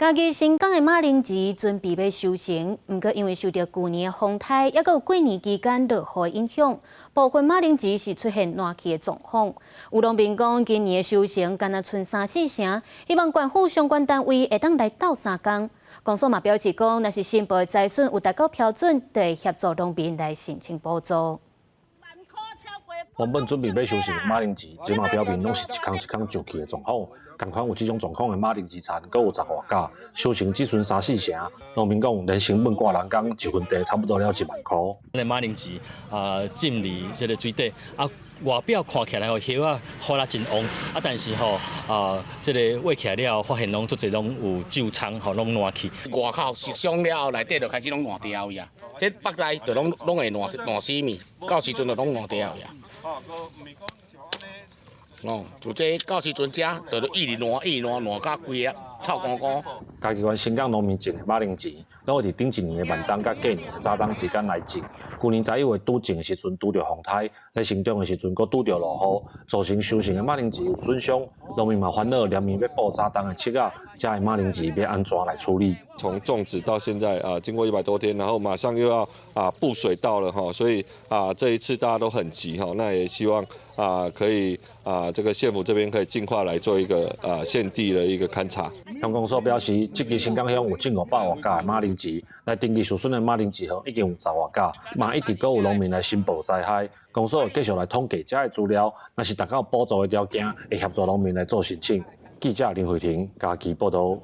嘉義新港的馬鈴薯準備欲收成，毋過因為受著舊年的風颱，抑閣有過年期間落雨的影響，部分馬鈴薯是出現爛去的狀況。有農民講，今年的收成干焦賰三四成，希望縣府相關單位會當來鬥相共。公所嘛表示講，若是申報的災損有達到標準，就會協助農民來申請補助。原本準備欲收成的馬鈴薯，這馬表面攏是一空一空上去的狀況。仝款有這種狀況的馬鈴薯田，閣有十外甲，收成只賰三四成。農民講，連成本掛人工，一分地差不多了1萬箍。咱馬鈴薯啊，浸佇這个水底啊，外表看起來吼葉仔發得真旺啊，但是吼啊，這个挖起來了後，發現攏足濟攏有蛀瘡吼，攏爛去。外口受傷了後，內底就開始攏爛掉去啊。這腹內就攏攏會爛爛死物，到時陣就攏爛掉去啊。哦，就這到時陣遮，就一直爛，一直爛，爛甲規个臭光光。嘉義縣新港農民種的馬鈴薯，攏會佇頂一年的慢冬佮隔年的早冬之間來種。舊年11月拄種的時陣拄著風颱，咧成長的時陣閣拄著落雨，造成收成的馬鈴薯有損傷。農民嘛煩惱，連綿欲補早冬的七仔，遮的馬鈴薯欲按怎來處理？從種植到現在啊，經過100多天，然後馬上又要啊布水稻了哈，所以啊這一次大家都很急哈，那也希望啊可以啊這個縣府這邊可以盡快來做一個啊現地的一個勘察。鄉公所表示，這支新港鄉有種500外甲的馬鈴薯，來登記受損的馬鈴薯園已經有十外甲，嘛一直閣有農民來申報災害。公所會繼續來統計遮的資料，若是達到補助的條件，會協助農民來做申請。記者林慧婷嘉義報導。